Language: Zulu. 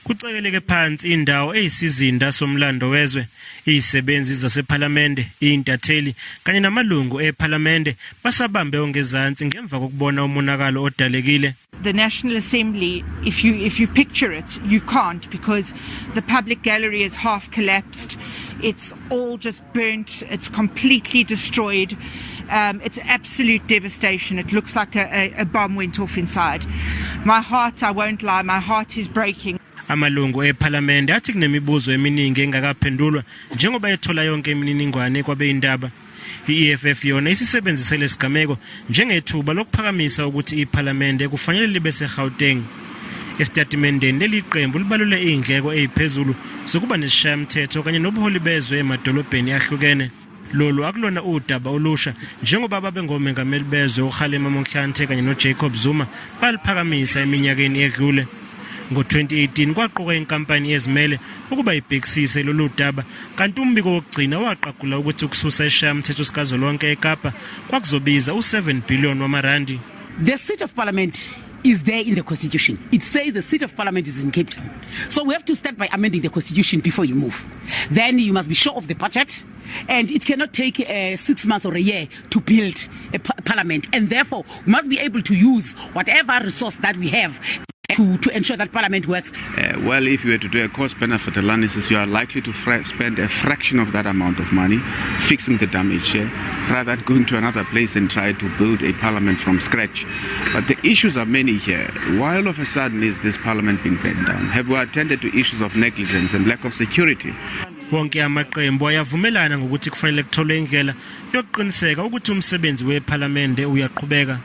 Kucekeleke phansi indawo eyisizinda somlando wezwe. Izisebenzi zasePhalamende, izintatheli kanye namalungu ePhalamende basabambe ongezansi ngemva kokubona umonakalo odalekile. The National Assembly, if you picture it, you can't, because the public gallery is half collapsed. It's all just burnt. It's completely destroyed. It's absolute devastation. It looks like a bomb went off inside. My heart, I won't lie, my heart is breaking. Amalungu ePhalamende athi kunemibuzo eminingi engakaphendulwa njengoba ethola yonke imininingwane kwabezindaba. I-EFF yona isisebenzise lesigameko njengethuba lokuphakamisa ukuthi iPhalamende kufanele libe seGauteng. Esitatimendeni, leli qembu libalule izindleko eziphezulu zokuba nesishayamthetho kanye nobuholi bezwe emadolobheni ahlukene. Lolu akulona udaba olusha, njengoba babengomengameli bezwe uKgalema Motlanthe kanye noJacob Zuma baliphakamisa eminyakeni edlule. Ngo-2018 kwaqokwa inkampani ezimele ukuba ibhekisise lolu daba, kanti umbiko wokugcina waqagula ukuthi ukususa isishayamthetho sikazwelonke eKapa kwakuzobiza u-7 billion wamarandi. The seat of parliament is there in the constitution. It says the seat of parliament is in Cape Town. So we have to start by amending the constitution before you move. Then you must be sure of the budget. And it cannot take 6 months or a year to build a parliament. And therefore, we must be able to use whatever resource that we have to ensure that parliament works. Well, if you were to do a cost benefit analysis, you are likely to spend a fraction of that amount of money fixing the damage here rather than going to another place and try to build a parliament from scratch. But the issues are many here. Why all of a sudden is this parliament being burned down? Have we attended to issues of negligence and lack of security? Wonke amaqembu ayavumelana ngokuthi kufanele kutholwe indlela yokuqiniseka ukuthi umsebenzi wePhalamende uyaqhubeka.